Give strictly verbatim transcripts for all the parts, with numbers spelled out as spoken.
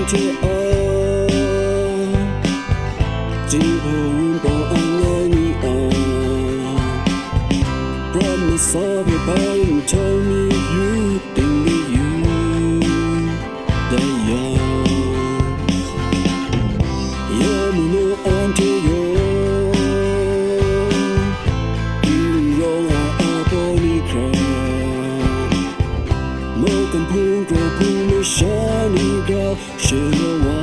Hte a, jinghpaw wunpawng ang nga ni a, prat masa hpe bai nhtau mi yu, ting mi yu, dai yang, ya mu na anhte yawng, yu rawng a, a baw ni hkra, makam hpung kraw hpung masha ni hkra, Shalom, ah,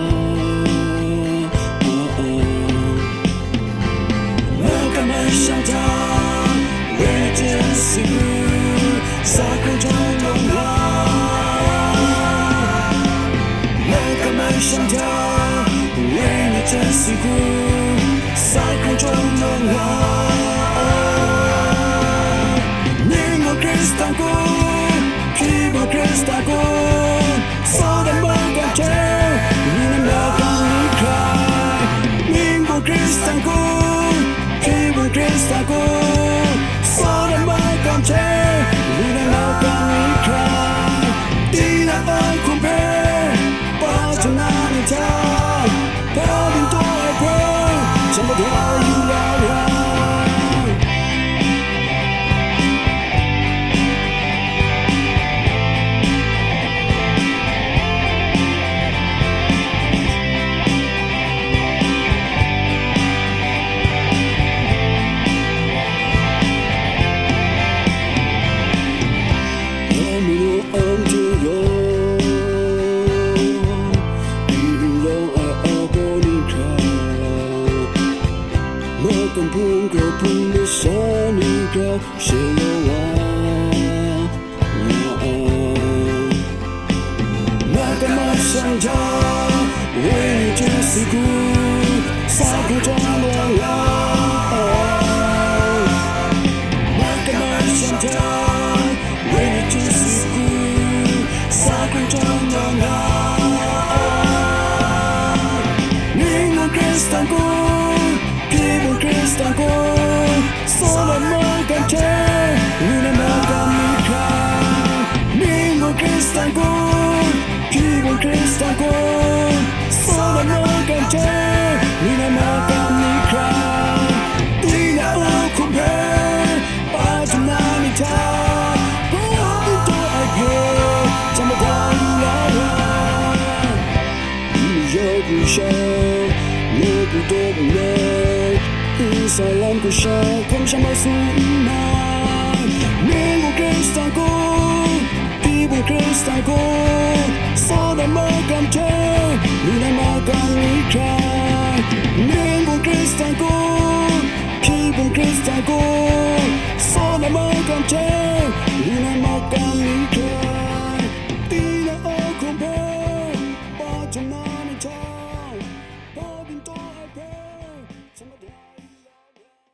ah. Welcome, Aishanta, where just you, Sakra Jong Dong La. Welcome, Aishanta, where just you, Sakra Jong Dong La. Ning o Kristan ko, Hpyi baw Kristan ko, Sodom Manggan hte, lu na makam ni hkrai. Ning baw Kristan ko, Hpyi baw Kristan ko, Sodom Manggan hte, lu na makam ni hkrai. Tinang a hkum hpe, pa jang na ni hta, pa byin taw ai hpe, jang mada yu la yang. Amino anhte yawng, yu rawng ai a baw ni hkra, makam hpung kraw hpung masha ni hkra, Shalom, ah, nga ai. Makam mashang ja, wenyi chyu si hku, sa hku jawng lawng nga ai. Makam mashang ja, wenyi chyu si hku, sa hku jawng lawng nga ai. Ning mung Kristan hku, Hpyi mung Kristan hku, Sodom Manggan hte, lu na makam ni hkra. Ning mung Kristan hku, Hpyi mung Kristan hku, Sodom Manggan hte, lu na makam ni hkra. Tinang a hkum hpe, pa jang na ni hta, pa byin taw ai hpe, jang mada yu la yang. Mayau hpung sha, lawput dawp nna, nsa lam hku sha, hkawm sha ma su nna, Ning mung Kristan hku, Hpyi mung Kristan hku, Sodom Manggan hte, lu na makam ni hkra. Ning mung Kristan hku, Hpyi mung Kristan hku, Sodom Manggan hte, lu na makam ni hkra.